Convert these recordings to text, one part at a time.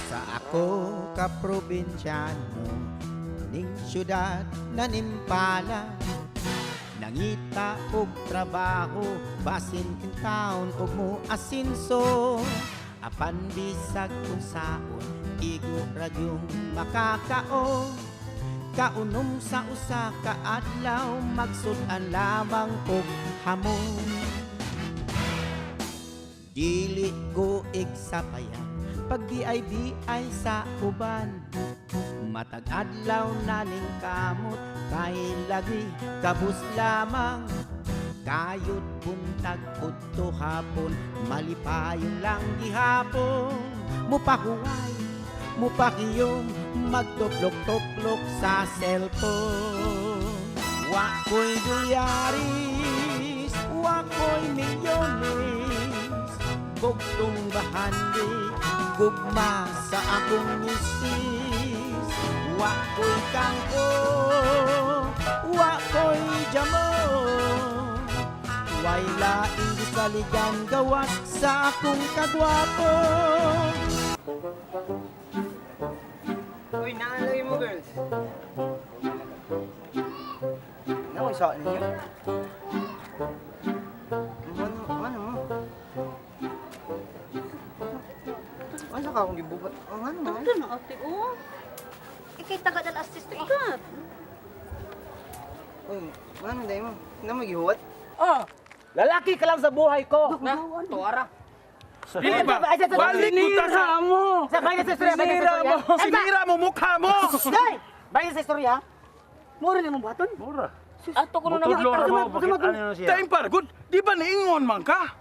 Sa ako ka probinsyano ning syudad na nimpala, nangita og trabaho basin taon og mo asinso, apan bisag unsaon igo ra gyung makakaon. Kaunom sa usa ka adlaw, magsud-an lamang og hamon. Dili ko igsapayan pag bi sa uban. Matag adlaw na ning kamot kay lagi kabus lamang. Kayod buntag udto hapon, malipayon lang gihapon. Mupahuway, mupakiyom, magtuplok-tuplok sa cellphone. Wa ko'y dolyaris, wa ko'y milyones, bugtong bahandi, gugma sa akong misis. Wa ko'y kangko, wa ko'y jamo, way laing gisaligan gawas sa akong kagwapo. Uy, naalay mo, girls. Ano ko sa ninyo? Ano, ano mo? Ano ka akong gibubat? Ang ano mo? Ito na ate, oh. Ikay taga dal assistant ka. Uy, ano dahil mo? Ano mo gihuwat? Oh, lalaki ka lang sa buhay ko. Na, tuara. Dili ba? Balik ko ta sa mo. Sa bagay sa istorya, bagay sa istorya. Sinira mo mukha mo. Day! Bagay sa istorya. Mura na mong buhaton. Mura. Ato ko na Mutudlo nakita. ra mo, bakit ano na siya? Time par good. Di ba niingon man ka?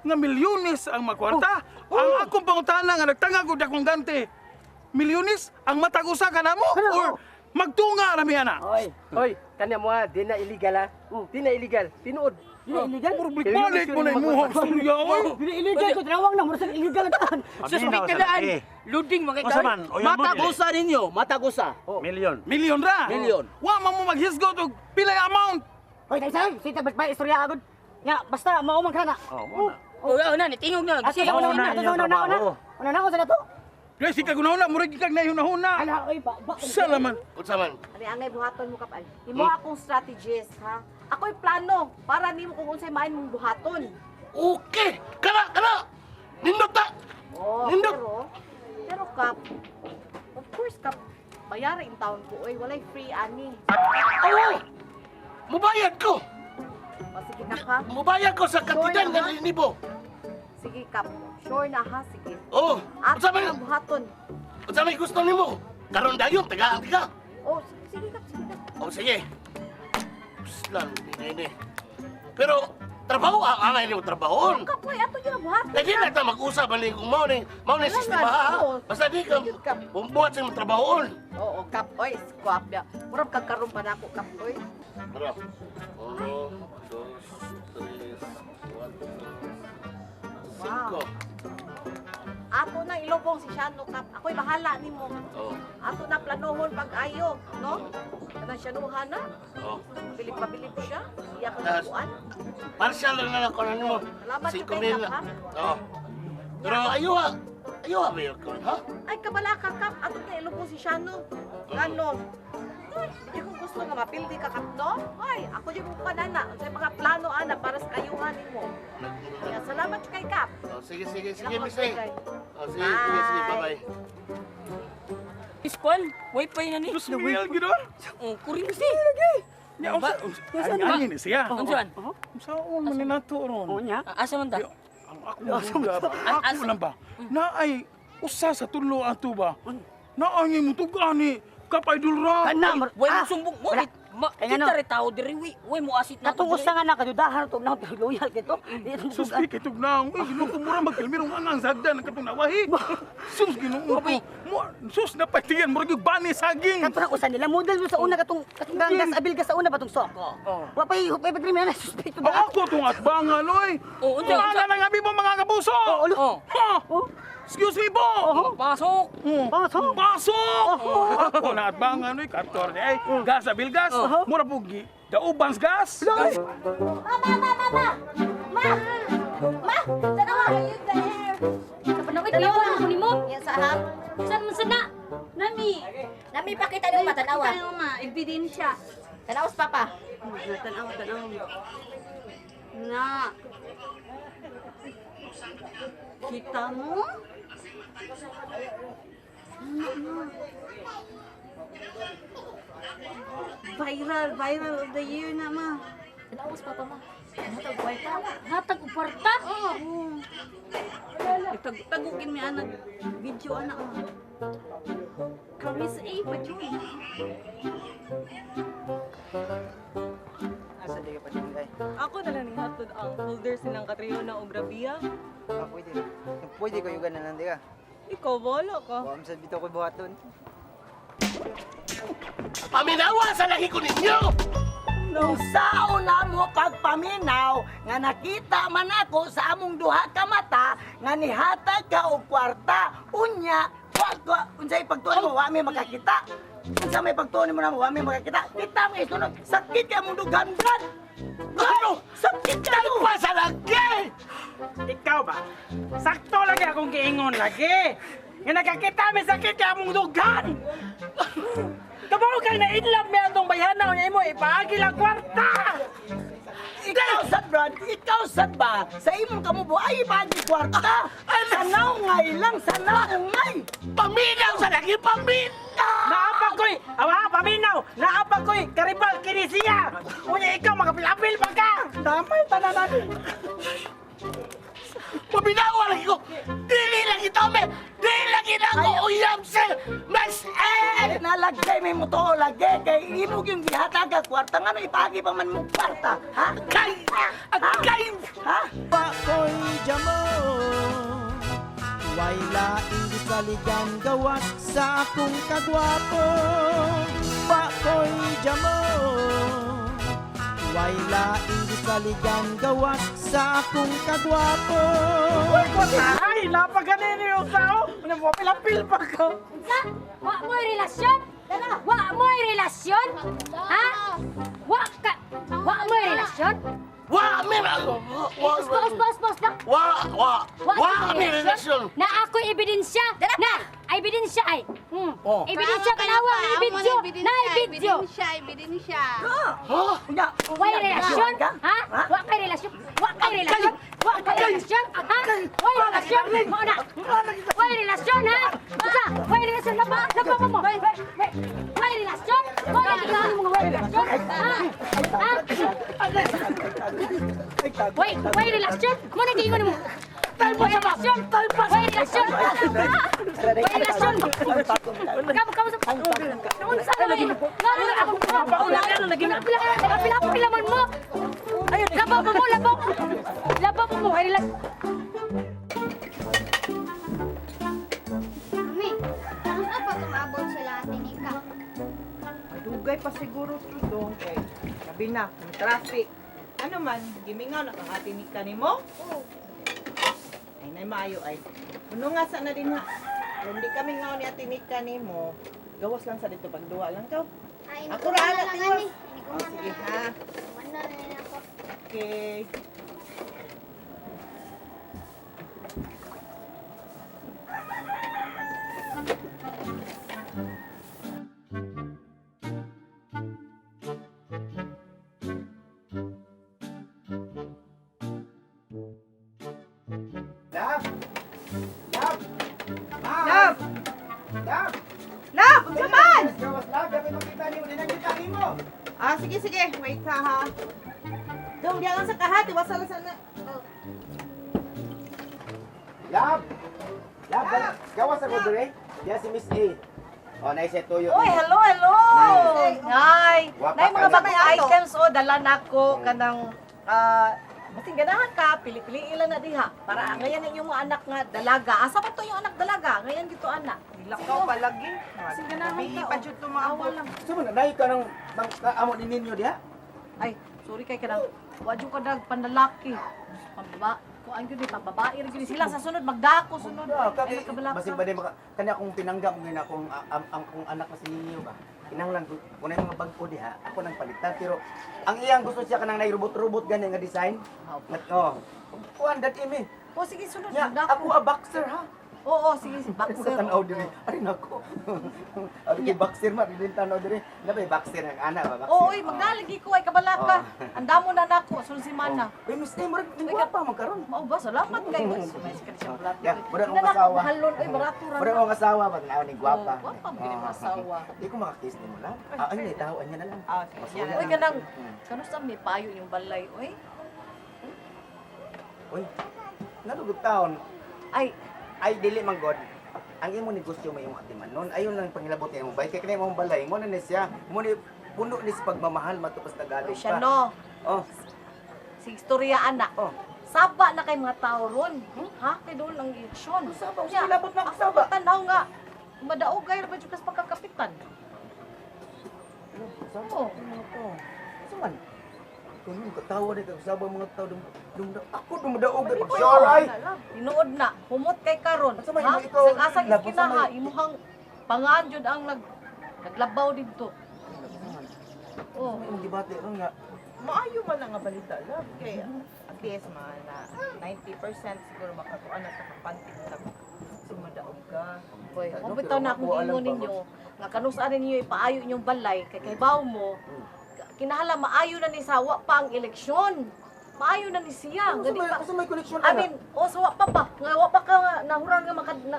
Nga milyones ang makwarta. Ang akong pangutana nga nagtanga gud akong gante. Milyones ang matag usa ka namo or magtunga ra mi ana. Oy, Oy, kanya mo ha, di na illegal ha. Di na illegal. Tinuod. Di na illegal. Murag balik mo na imuha istorya oy. Di na illegal ko trawang na mura sa illegal ang taan. Suspect ka daan. Loading mga Unsa man? Oyon mo dili. Matagusa ninyo, matagusa. Milyon. Milyon ra. Milyon. Wa man mo maghisgot og pilay amount. Oy, tay say, sita ba istorya agad. Nya, basta mao man kana. Oh, mo na. Oh, oh, na, nitingog na. Ate, Kasi una na na, inyong una na, una na. trabaho. Una na sa nato. Kaya si kagunahuna murag kag nahunahuna. Ala, oy, ba, ba. Salaman. Unsa man? Ani angay buhaton mo kapal. Imo akong strategist ha. Ako'y plano para nimo kung unsay main mong buhaton. Okay! Kana, kana! Nindot ta! Oh, Nindot! pero Kap, of course Kap, bayara in town ko oy, walay free ani. Oo! Mubayad ko! O sige Kap ha. Mubayad ko sa katidan Sure na, nga libo. Sige Kap, sure na ha, sige. Oo! Ato Unsa man? ang buhaton. Unsa may gusto nimo? Karon dayon tagaan ka. Oh, sige Kap, sige Kap. O sige. Uslan ni. Pero trabaho ang angay nimo trabahoon. Kap, oy, ato gyud ang buhaton. Lagi na ta mag-usap ani kung mao ni Wala sistema nga, ha. oo. Basta di ka Sige, Kap. bumuhat sa imong trabahoon. Oo, Kap, oy, squab ya. Murag kagkaroon pa nako Kap, oy. Tara. Uno, dos, tres, cuatro, cinco. Ato na ilobong si Shano Kap. Ako'y bahala nimo. Oh, Ato na planohon pag-ayo, no? Kanang siyanuhan na. oh. Bilib pa bilib siya. Iya ka Tas- kuan. Partial na lang ko na nimo. Salamat Cinco jud mil. kay Kap, ha? Oh. Pero ayuha. Ayuha ba yun ko, ha? Ay kabala ka Kap, ato na ilubong si Shano. Ngano? Ay, di ko gusto nga mapildi ka Kap, no? Ay, ako yung panana. Unsay mga plano ana para sa kayuhan nimo. Kaya salamat jud kay Kap. Oh, sige, sige, sige, Salamat Miss Eng. kay. Oh, sige, sige, sige, bye-bye. Iskwal, wifi na ni. Dos mil gid. Oh, kuring si. Nya unsa ani ni siya. Unsa man? Unsaon man ni nato ron? Oo nya. Asa man ta? Ang ako duda ba? Ako lang ba? Naay usa sa tulo ato ba? Naay mo tug-ani Kap Idol ra. Kana, Way mo sumbong mo. Wala. Ma, Kaya kita ano? rin tao diri, wi. Way mo asit na. Katong usa nga na kadudahan to na loyal kito. Sus, di kay tugnaong. Uy, Ginoo ko mura magkilmirong ang ang sagdan ang katong nawahi. Sus, Ginoo ko. Mo, sus na patiyan mo yung bani saging. Kato na ko sa nila model mo sa una katong katong gas abil ka sa una ba tong soko. Wa pay wa pay na suspect Ako tong atbangan oy. Oh, unsa, Mga unsa? nang abi mo mga kapuso. Oh, ulo. Oh. Ha? Excuse me po. Pasok. Pasok. Pasok. Ako na atbangan oy kator ay gas abil gas. Mura po gi daubans gas. Ma, ma, ma, ma, ma! Ma! Ma! Tanawa! Are you there? Sa panawid, kuyawan ko nimo. Yan sa ha? Saan man sana? Nami. Nami pakita nimo matanawa. Tanawa ma, ebidensya. Tanawas papa. Tanawa, tanawa. Na. Kita mo? Viral, viral of the year na ma. Tanawas papa ma. Hatag kwarta. Hatag og kwarta? Oo. Tagugin mi anak video anak ma. Kamis A pa jud. Asa di ka pa din ay? Ako na lang nihatod ang folder silang Katriona og Rabia. Ah, pwede. Pwede ko yugan na lang di ka. Ikaw wala ka. Wa man sad bitaw ko'y buhaton. Paminawa sa lagi ko ninyo! Nung sao na mo pagpaminaw nga nakita man ako sa among duha ka mata nga nihatag ka og kwarta unya wa ko unsay pagtuon mo wa mi makakita unsa may pagtuon mo na wa mi makakita kita mo isunod sakit kay among dughan brad. Ano? Sakit kayo Pa sa lagi! Ikaw ba? Sakto lagi akong giingon lagi. Nga nakakita mi sakit kay among dughan. Kabaw kay na in love mi atong bayhana unya imo ipaagi lang kwarta. Ikaw sad brad, ikaw sad ba? Sa imong kamubo ay ipagi kwarta. Sanaw ngay lang, sanaw ngay. Paminaw sa lagi! Paminaw! Naapa ko'y, awa paminaw, naapa ko'y karibal kini siya. Unya ikaw makapil-apil pa ka. Damay tanan natin. Paminawa lagi ko! Dili lagi tome! Dili lagi na ako uyab sa Mas Ay, nalagay may moto lagi kay imo yung gihatag ka kwarta ngano ipagi pa man mo kwarta, ha? Kay! Kay! Ha? Pa ko'y jamo. Way laing gisaligan gawas sa akong kagwapo. Wa ko'y jamo. Way laing gisaligan gawas sa akong kagwapo. Ay, napaganin yung tao. Unya mo apil-apil pa ka. Unsa? Wa mo'y relasyon? Wa mo'y relasyon? Ha? Wa ka Wa mo'y relasyon? Wa! Mi! Wa! Uspa, uspa, uspa, uspa. Wa! Wa! Wa! kay Mi relasyon! Na ako'y ebidensya. Na, ebidensya ay. Oh. Ebidensya kanawa, na video, na video. Ebidensya, ebidensya. Ha? Unya, Way relasyon? Ka? Ha? Wa kay relasyon? Wa kay relasyon? Wa kay relasyon? Ha? Way relasyon? Mao na. Way relasyon ha? Unsa? Way relasyon laba, laba pa mo. Way relasyon? Wa lagi ka mga way relasyon? Ha? Ha? Way, way relasyon? Mo na giingon mo. Way relasyon? Way relasyon? Way relasyon? Kamu kamu sa Unsa na ba? Ngano na ako? Nagapila-pila man mo. Labaw pa mo, labaw. Labaw pa mo, ay relax. Mami, ano pa tumabot sila ate Nika? Dugay pa siguro to dong kay labi na ang traffic. Ano man, gimingaw na kang ate ni kanimo? Oo. Ay nay maayo ay. Kuno nga sa na din ha. Kung di kami ngaw ni ate Nika nimo, gawas lang sa dito pagduwa lang ka. Ay, Ako ra ala lang tiwas. ani. Oh, sige ha. Wala na lang ako. Okay. Love! Love! Love! Love! Love! Unsa man? Gawas love, dapat makita nimo, di nakita nimo. Ah, sige sige, wait ha ha. Dong, diyan lang sa kahat, iwasan lang sana. Love! Love, gawas ako dire. Diyan si Miss A. Oh, nice tuyo. Oy, hello, hello. Nice. Nay. Wapa Nay mga ka na. bagong items oh, dala nako kanang ah, Basin ganahan ka, pili-pili lang na diha. Para ngayon ang iyong mga anak nga dalaga. Asa ba to yung anak dalaga? Ngayon gito anak. Lakaw palagi. Basin ganahan Gabi ka. pa Oh. jud to mga Awa lang. So man nay ka ng amo ni ninyo diha. Ay, sorry kay kanang wa jud ka nag panlalaki. Pambaba. Kuan gyud ni pambabae ra gyud ni sila sa sunod magdako sunod. Ay, magkabalaka. Basin ba di maka kani akong pinangga kung gina akong ang akong anak na si ninyo ba. Kinahanglan ko kung na mga bag-o diha, ako nang palitan pero ang iyang gusto siya kanang nay robot-robot gani nga design. Ngat oh. Kuan dat imi. O sige sunod Nya, magdako. ako a boxer ha. Oo, sige, Ako boxer. sa tanaw diri. Ari nako. Ari kay boxer ma dili tanaw diri. Nabay boxer ang ana ba boxer. Oo, oy, magdalagi ko ay kabalaka. Ang damo na nako, sunod semana. Uy, Miss A, murag gwapa man karon. Mao ba salamat kay Mas ka siya barato. Ya, murag akong Hindi na asawa. Mahalon oy barato ra. Murag akong asawa ba tanaw ni gwapa. Oh, gwapa man gid imong asawa. Di ko makakiss nimo lang. Ah, ay, tao anya na lang. Ah, sige. Masuya Oy na. kanang kanus may payo inyong balay oy. Uy, nalugod taon. Ay, Ay, dili man god. Ang imo negosyo may imong atiman nun. Ayon lang pangilabot niya imong bay. Kay kani imong balay mo na ni siya. Mo ni puno ni sa pagmamahal matupos Tagalog oy siya pa. no. Oh, Si istorya anak. Oh. Saba na kay mga tao ron. Ha? Kay doon ang eleksyon. Saba, Nya, usa ilabot na ako saba. Ako tanaw nga madaogay ra ba jud kas pagkakapitan. Saba, Oh. mga tao. Asa man? Kung yung katawa ni kag saba mga tao dum, dum, ako dumadaog kay pag sure ay. Tinuod na, humot kay karon. Asa man Ha? imo ikaw, Sa asang labot sa iskinaha, may- imuhang pangaan jud ang naglabaw didto. Oh. May imong gibati ron nga. Maayo man ang nga balita love kay at least man na 90% siguro makakuan na sa kapantik sa sumadaog ka. Boy, Ano, kung pero bitaw na ako akong alam giingon pa, ninyo, nga kanus-an ninyo ipaayo inyong balay kay kaybaw mo, kinahala maayo na ni sa wa pa ang eleksyon. Maayo na ni siya. Ano Nga sa di may, pa, sa may connection I mean, o sa wa pa ba? Nga wa pa ka nga nahuran nga maka na,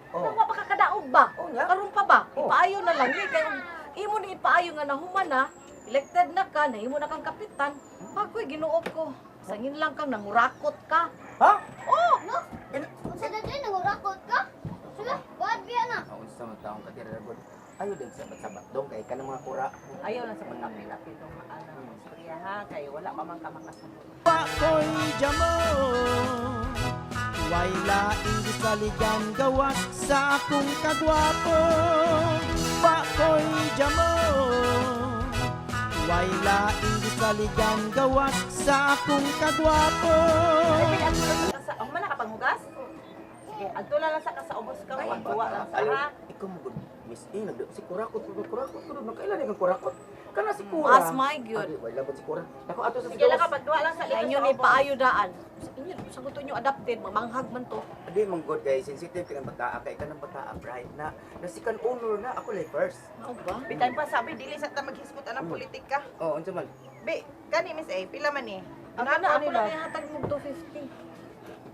Oh. nga wa pa ka kadaog ba? Oh, nya. Karon pa ba? Oh. Ipaayo na lang ni kay imo ni ipaayo nga nahuman na, elected na ka, nahimo na kang kapitan. Pagkoy Ginoo ko. Sangin lang kang nangurakot ka. Ha? Oh, No? Unsa na din nangurakot ka? Sula, buhat biya na. Ah, unsa man taong katira god. Ayo din sabat-sabat dong kay kanang mga kura. Ayaw lang sa pagkapit-apit ng ano, istorya ha, kay wala pa man ka makasabot. Pakoy jamo. Way laing gisaligan gawas sa akong kagwapo. Pakoy jamo. Way laing gisaligan gawas sa akong kagwapo. Ay, adto lang sa kasa. Oh, man nakapanghugas? Sige, adto lang lang sa kasaubos ka, pagduwa lang sa ha. Ikaw mo gud, Miss A, nagda si kurakot, kurakot, kurakot, nakailan kang kurakot. Kana si Kura. As my gyud. Adi, way labot si Kura. Nako ato sa Sige lang ka, pagduwa lang sa Sa inyo ni paayo daan. Sa inyo, sa gusto nyo adapted, mamanghag man to. Adi man god kay sensitive kanang bataa kay kanang bataa bright na. Nasikan honor na ako lay first. Mao ba? Bitay pa sabi, dili sa ta maghisgot anang politika. Oh, unsa man? Be, kani Miss A, pila man ni? Ako na, ako na ihatag mo 250.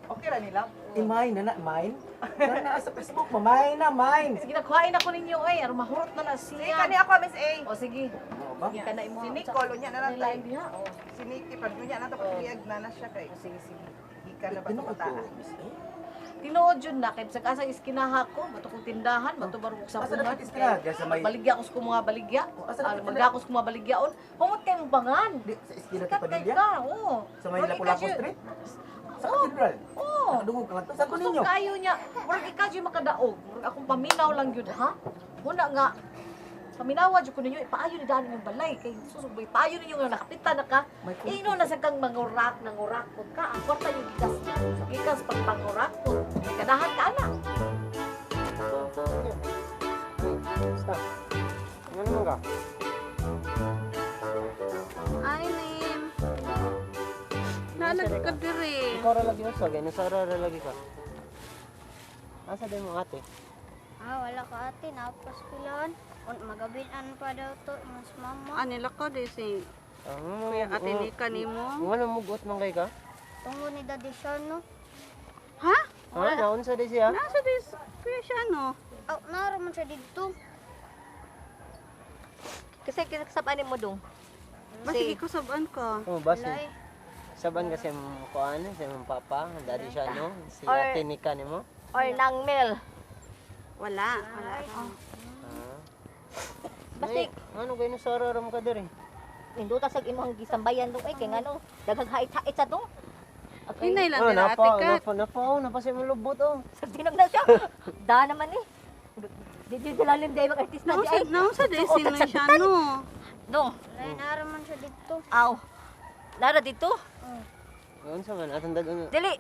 Okay ra nila. Imay na na mine. Na na sa Facebook mo, mine na mine. Sige, nakuhain ako ninyo ay, aron mahurot na na Sige, siya. kani ako Miss A. O sige, Mo ba? sige ka na imo. Si Nicole, unya na lang Lain tayo. diha. O, Si Nikki, pag unya na to pagkiyag na na siya kay. O, sige, sige. Ika na ba Tinuod sa ko, bataa? Miss A. Tinuod yun na, kay bisag asa iskinaha ko, bato kong tindahan, bato barong sa Asa dapat iskinaha? Diyan sa may- Baligya ko sa mga baligya. O, asa dapat Ano, magdakos ko mga baligyaon. Humot kay mong bangan. Di, sa iskina Sikat ti kay Padilla? ka, oo. Sa may Murag Lapu-Lapu ikaw, Street? Sa Oo. Cathedral? Oo. Nakadungog ka nga to. Sa ko Gusto ninyo? kayo niya. Murag ikaw jud makadaog. Murag akong paminaw lang yun, ha? Muna nga, paminawa jud ko ninyo, ipaayo ni daan yung balay. Kay susubay, ipaayo ninyo nga nakapitan na ka. May Ino na sa kang mangurak, nangurakot ka. Ang kwarta yung gikas niya. Gikas pag pangurakot. May kanahan ka na. Stop. Ano naman ka? Ay, name. Naalag ka dire. Ikaw ra lagi usa, gay nasara ra lagi ka. Asa din mo ate? Ah, wala ka ate, napaskilan. Un magabilan pa daw to, mas mama. Anila ko di si Ah, Kuya Ate Nika nimo. Wala mo mugot man kay ka? Tungo ni Daddy Shano. Ha? Ha? Naunsa di siya? Nasa di Kuya Shano. Aw, naro man siya didto. Kasi kinakasabaan mo dong. Basig ko sabaan ka. Oh, basi. Walay. Saban kasi mong kuan, si mong papa, daddy siya no, si Or- Ate Nika nimo. Or nang mel. Wala, wala ako. Ah. Basig. Ano kay nasara ra mo ka diri? Ninduta sa imong gisambayan dong ay kay ngano daghang hait-hait sa dong. Hinay lang Ah, nila napa, ate Kat. napa, napa, oh, napa sa imong lubot, oh. Sa tinag na siya. Da naman eh. Di di lalim di mag artista di ay. Nausa di si Luciano. Dong. Nara man siya dito. Aw. Nara dito. Unsa man atong dad-on? Dili.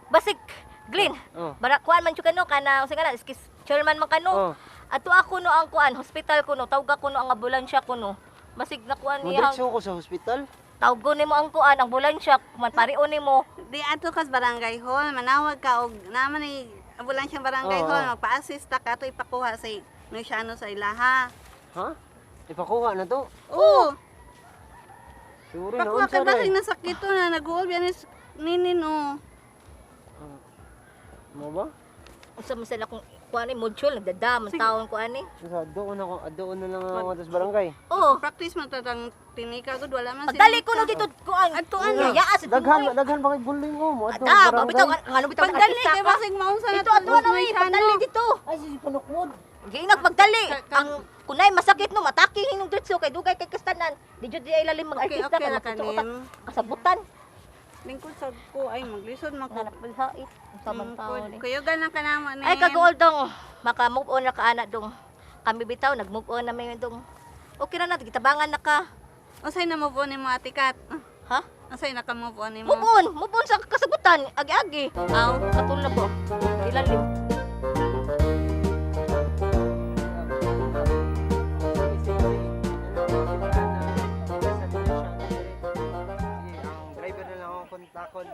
Basig Glyn. Oh. Bara kuan man jud kano kana unsa kana excuse chairman man kano. Oh. Ato ako no ang kuan hospital kuno tawga kuno ang ambulansya kuno. Basig na kuan niya. Modiretso ko sa hospital. Tawgo nimo ang kuan ang ambulansya man parion nimo. Di ato kas barangay hall, manawag ka og naman ni ambulansyang barangay Oo. hall, magpa-assist ta ka ato ipakuha sa Luciano sa ilaha. Ha? Ipakuha na to. Oo. Sure na Pakuha unsa kay basig na. nasakit to na nag-uol yan is nini no. Mo ba? Unsa man sila kung kuan ni module nagdada man taon kuan ni. Unsa doon ako, doon na lang ako sa barangay. Oo. Practice man tatang tinika gud wala man Pagdali ko no dito kuan. Adtuan na. Yaa sa Daghan, daghan pa kay building oh, mo adto Ah, bitaw ngano bitaw Pagdali kay basig maunsa na Dito ato na oy, pagdali dito. Ay si Panukmod. Giinag pagdali. Ang kunay masakit no mataki hinong diretso kay dugay kay kastanan. Di jud di ay lalim mag Okay, artista okay ra kanin. Kasabutan. Lingkod sa ko ay maglisod man ko. Hanap Unsa man taon ni. Kuyugan lang ka namo ni. Ay kagool dong. Maka move on na ka ana dong. Kami bitaw nag move on na mi dong. Okay ra na gitabangan na ka. Unsay na move on nimo Ate Kat? Ha? Unsay naka move on nimo? Move on, move on sa kasabutan, agi-agi. Aw, katulad ko. Ilalim. Sige, ang driver na lang ako kontakon.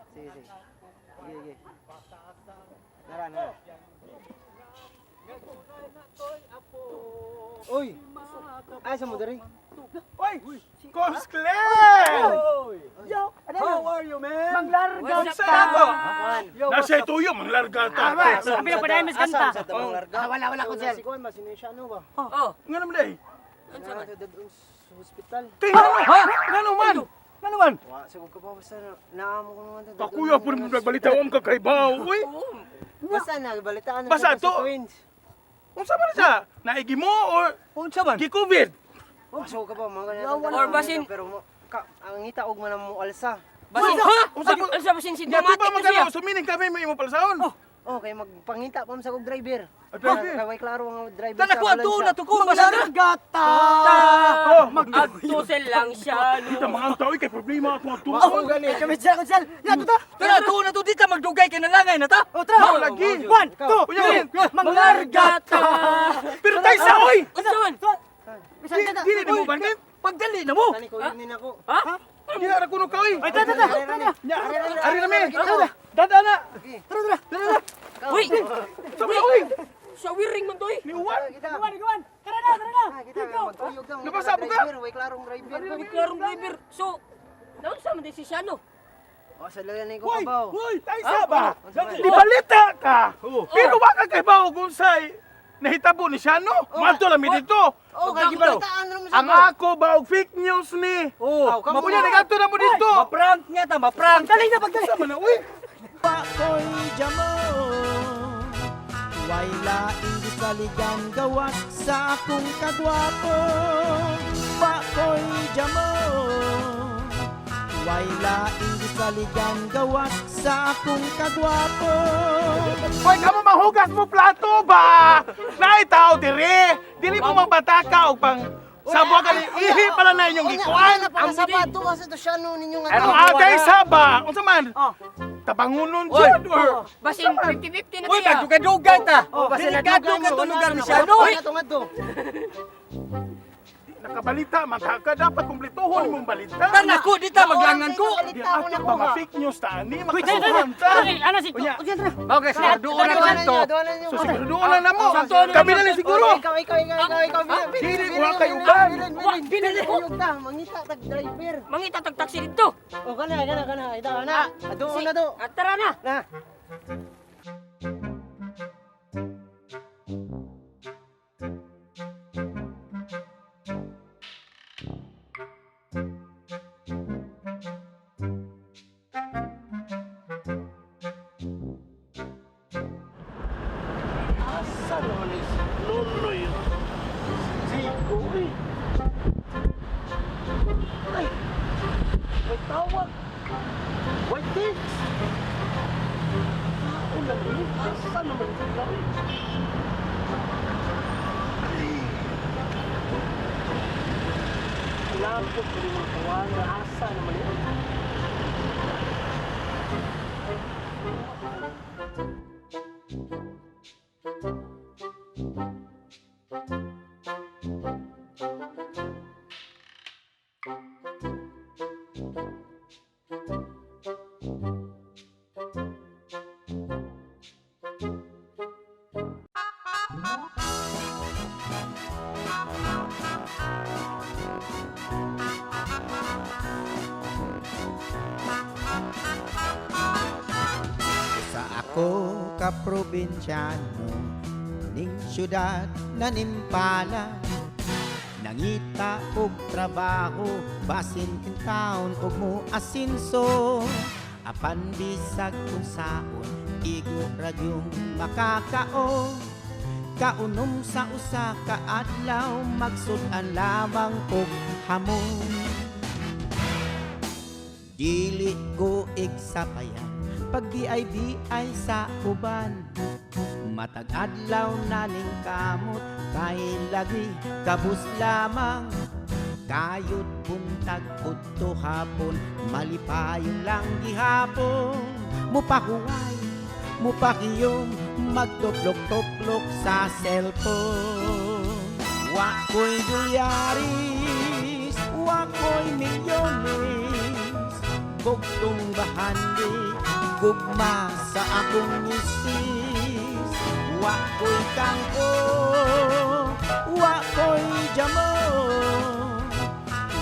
Sige, sige. Sige, sige. Nara, nara. Uy! Ay, sa mo diri? Oy! Comes Glenn! Yo, ano How are you, man? Manglarga Unsa ako? Nasa tuyo, manglarga ta. Sabi na pa dahil mas kanta. Wala wala ko sir. Si Kuan ba sinusyano ba? Oh. Nga naman day. Unsa man? Dadun sa hospital. Tingnan mo, ha? Nga naman. Nga naman. Wa siguro ka pa basta naamo ko naman to. Kakuya po mo nagbalita om kakaibaw, uy. Basta nagbalitaan na Basta siya to. sa twins. Unsa man siya? Naigi mo or Unsa man? gi-COVID? Wa siguro ka pa mga ganyan. Or basin- pero mo ka, ang ngita og man mo alsa. Basin, ha? Unsa mo? Unsa basin Nga sintomatic ba na siya? magano sumining kami may imo palsaon. Oh, kay magpangita pa man sa kog driver. Ah, driver. Kay way klaro ang driver Tana ko adto na to ko basta. Manglarga ta. Oh, Adto sel lang siya no. Kita mga tao kay problema ako ang Ako gani kami siya ko sir. Ya to ta. Tara to na to dita magdugay kay nalangay na ta. Oh, tara. Mao lagi. 1 2 Unya, 3. Manglarga ta. Pero tay sa oy. Unsa man? Dili ni mo bangin. Pagdali na mo. Tani ko yun din ako. Ha? Di ara kuno ka oy. Ay, tara tara. Tara. Nya, ari na mi. Dada na. Tara tara. Tara. Uy! Sabi oy. Sa wiring man to eh. Ni uwan. Kita. Gawan, gawan. Tara na, tara na. Ah, kita magtuyog ka. Nabasa mo ka? Driver, way klarong driver. May klarong driver. So, naunsa man din si Siano? Oh, sa lalan ko Hoy, kabaw. hoy, tay sa ba? Unsa man? Di balita ka. Pero wa ka kay bawo kung say nahitabo ni siya no. Madto lang mi dito. Oh, kay gibalitaan ra mo sa Ang ako ba og fake news ni. Oh, Aw, kamo Unya nagadto na mo dito. Ma-prank niya ta, ma-prank. Pagdali na, pagdali. Sa man na uy. Pakoy jamo. Way laing gisaligan gawas sa akong kagwapo. Pakoy jamo. Way laing gisaligan gawas sa akong kagwapo. Hoy, kamo mahugas mo plato ba? Naay tao dire. Dili mo mabataka og pang sabwa ka ni ihi pala na inyong gikuan. Ang sapato kasi to siya no ninyo nga. Ang atay saba. Unsa man? Tabangunon jud or Basin 50-50 na Uy, siya. magdugay-dugay ta. Oh, basta Delikado nadugan ka mo, to lugar ni una, siya no. una, Ngadto, ngadto. nakabalita man ta ka dapat kumpletohon imong balita. Tana ko dita maglangan ko. Di ato ba ma fake news ta ani makasuhan ta. Ano si Unya, Okay, siguro na Duwanan to. niyo, duwanan niyo. so siguro na namo. Kami na lang siguro. Ikaw, ikaw, ikaw, ikaw, ikaw. Dili wa kayo uban. Bilin, bilin, bilin. Ta, mangita tag driver. Mangita tag taxi dito. Oh, kana, kana, kana. Ito, na. Aduon na to. Ah, tara na. Na. Asa naman ni si Nonoy? Zico, eh. Ay, may tawag. May Asa naman sila eh? Ay. Lapot ko rin mga kawana. Asa naman yun? Sa ako ka probinsyano ning syudad na nimpala, nangita og trabaho basin kintaon og mo asinso, apan bisag unsaon igo ra gyung makakaon. Kaunom sa usa ka adlaw, magsud-an lamang og hamon. Dili ko igsapayan pag BIBI sa uban. Matag adlaw na ning kamot kay lagi kabus lamang. Kayod buntag udto hapon, malipayon lang gihapon. Mupahuway, mupakiyom, magtuplok-tuplok sa cellphone. Wa ko'y dolyaris, wa ko'y milyones, bugtong bahandi, gugma sa akong misis. Wa ko'y kangko, wa ko'y jamo,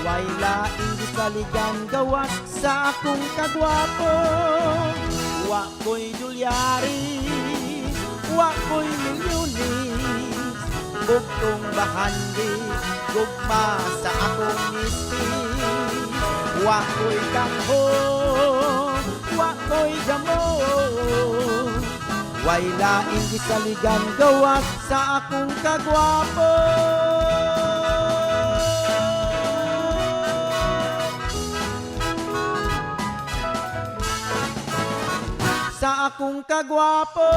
way laing gisaligan gawas sa akong kagwapo. Wa ko'y dolyaris, wa ko'y milyones, bugtong bahandi, gugma sa akong misis. Wa ko'y kangho, wa ko'y jamo, way laing gisaligan gawas sa akong kagwapo. Sa akong kagwapo.